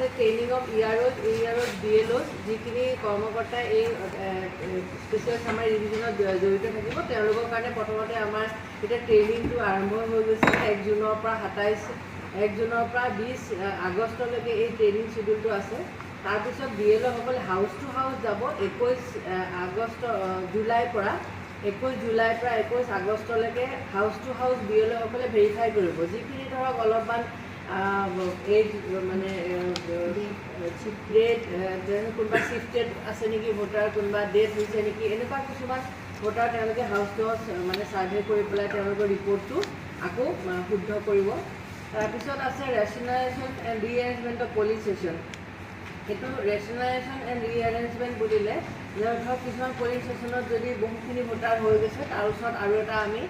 আছে training of ইআৰঅ'জ, ইআৰঅ'জ, বিএলঅ'জ। যিখিনি কৰ্মকৰ্তাই এই স্পেচিয়েল ছামাৰী ৰিভিজনত জড়িত থাকিব, তেওঁলোকৰ কাৰণে প্ৰথমতে আমাৰ এতিয়া ট্ৰেইনিংটো আৰম্ভ হৈ গৈছে। 1 জুনৰ পৰা 27, 1 জুনৰ পৰা 20 আগষ্টলৈকে এই ট্ৰেইনিং চিডিউলটো আছে। তাৰপিছত বিএলঅ'সকলে হাউচ টু হাউচ যাব 21 আগষ্ট, জুলাইৰ পৰা, 21 জুলাইৰ পৰা 21 আগষ্টলৈকে হাউচ টু হাউচ বিএলঅ'সকলে ভেৰিফাই কৰিব। যিখিনি ধৰক অলপমান এজ মানে ডেট, কোনোবা চিফটেড আছে নেকি ভোটাৰ, কোনোবা ডেথ হৈছে নেকি, এনেকুৱা কিছুমান ভোটাৰ তেওঁলোকে হাউচ টু হাউচ মানে ছাৰ্ভে কৰি পেলাই তেওঁলোকৰ ৰিপৰ্টটো আকৌ শুদ্ধ কৰিব। তাৰপিছত আছে rationalization and rearrangement of polling station। সেইটো ৰেচনেলাইজেশ্যন এণ্ড ৰিএৰেঞ্জমেণ্ট বুলিলে যে ধৰক কিছুমান পলিং ষ্টেচনত যদি বহুখিনি ভোটাৰ হৈ গৈছে, তাৰ ওচৰত আৰু এটা আমি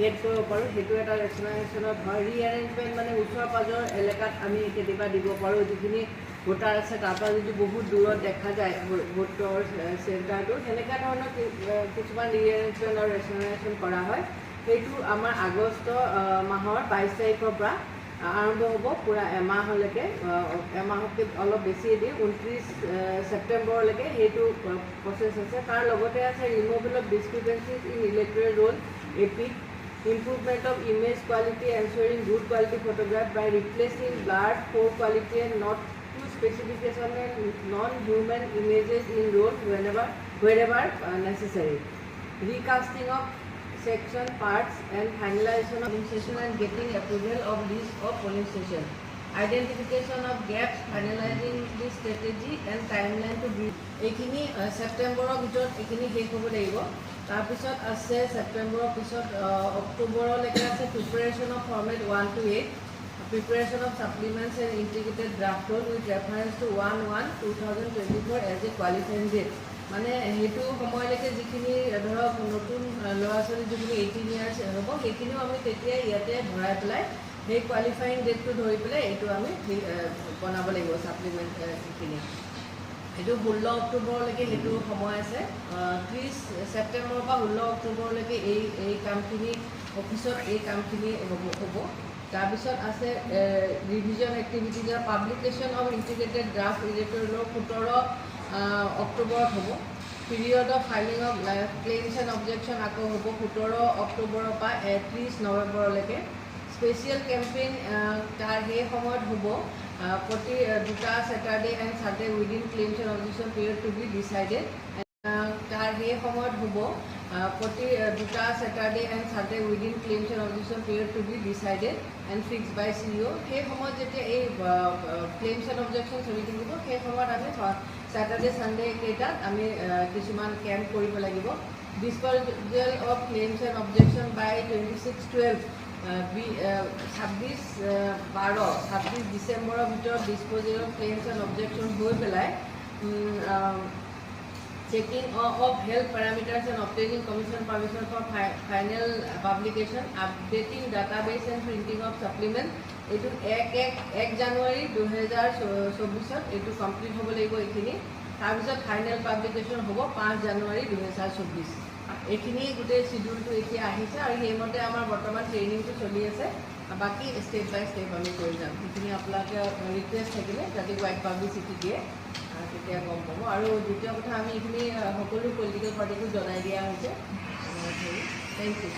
এড কৰিব পাৰোঁ, সেইটো এটা ৰেচনেলাইজেশ্যনত হয়। ৰিএৰেঞ্জমেণ্ট মানে ওচৰ পাজৰ এলেকাত আমি কেতিয়াবা দিব পাৰোঁ, যিখিনি ভোটাৰ আছে তাৰপৰা যদি বহুত দূৰত দেখা যায় ভোটৰ চেণ্টাৰটো, সেনেকুৱা ধৰণৰ কিছুমান ৰিএৰেঞ্জমেণ্ট আৰু ৰেচনেলাইজেশ্যন কৰা হয়। সেইটো আমাৰ আগষ্ট মাহৰ 22 তাৰিখৰ পৰা আৰম্ভ হ'ব, পূৰা এমাহলৈকে, এমাহতকৈ অলপ বেছিয়ে দিম, 29 ছেপ্টেম্বৰলৈকে সেইটো প্ৰচেছ আছে। তাৰ লগতে আছে removal of discrepancies in electoral roll, EPIC, improvement of image quality, ensuring good quality photograph by replacing blurred, poor quality and not to specification and non-human images in roll whenever, wherever necessary. Recasting of section parts and finalization of polling station and getting approval of list of polling station. Identification of gaps, finalizing the strategy and timeline to be এইখিনি ছেপ্টেম্বৰৰ ভিতৰত এইখিনি শেষ হ'ব লাগিব। তাৰপিছত আছে ছেপ্টেম্বৰৰ পিছত অক্টোবৰলৈকে আছে preparation of format 1 to 8, preparation of supplements and integrated draft roll with reference to 1/1/2024 as a qualifying date। মানে সেইটো সময়লৈকে যিখিনি ধৰক নতুন ল'ৰা ছোৱালী যিখিনি 18 ইয়াৰ্ছ হ'ব, সেইখিনিও আমি তেতিয়াই ইয়াতে ভৰাই পেলাই সেই কোৱালিফাইং ডেটটো ধৰি পেলাই এইটো আমি বনাব লাগিব ছাপ্লিমেণ্ট সেইখিনি। সেইটো 16 অক্টোবৰলৈকে সেইটো সময় আছে। 30 ছেপ্টেম্বৰৰ পৰা 16 অক্টোবৰলৈকে এই এই কামখিনি অফিচত এই কামখিনি হ'ব। তাৰপিছত আছে revision এক্টিভিটিজৰ publication of integrated draft electoral 17 অক্টোবৰত হ'ব। Period of filing of claims and objection আকৌ হ'ব 17 অক্টোবৰৰ পৰা 30 নৱেম্বৰলৈকে। স্পেচিয়েল কেম্পেইন তাৰ সেই সময়ত হ'ব প্ৰতি দুটা Saturday and Sunday within claims and objection period to be decided। তাৰ সেই সময়ত হ'ব প্ৰতি দুটা Saturday and Sunday within claims and objection period to be decided and fix by CEO। সেই সময়ত যেতিয়া এই ক্লেইমছ এণ্ড অবজেকশ্যন চলি থাকিব, সেই সময়ত আমি ছেটাৰডে ছানডে কেইটাত আমি কিছুমান কেম্প কৰিব লাগিব। Disposal of claims and objection by 26/12, 26/12, 26 ডিচেম্বৰৰ ভিতৰত disposal of claims and objection হৈ পেলাই checking of health parameters and obtaining commission permission for final publication, updating database and printing of supplement। এইটো এক এক 1 জানুৱাৰী 2024ত এইটো কমপ্লিট হ'ব লাগিব এইখিনি। তাৰপিছত ফাইনেল পাব্লিকেশ্যন হ'ব 5 জানুৱাৰী 2024। এইখিনি গোটেই চিডিউলটো এতিয়া আহিছে আৰু সেইমতে আমাৰ বৰ্তমান ট্ৰেইনিংটো চলি আছে। বাকী ষ্টেপ বাই ষ্টেপ আমি কৰি যাম। সেইখিনি আপোনালোকে ৰিকুৱেষ্ট থাকিলে যাতে ৱাইড পাব্লিচিটি দিয়ে, তেতিয়া গম পাব। আৰু দ্বিতীয় কথা, আমি এইখিনি সকলো পলিটিকেল পাৰ্টিকো জনাই দিয়া হৈছে। Thank U.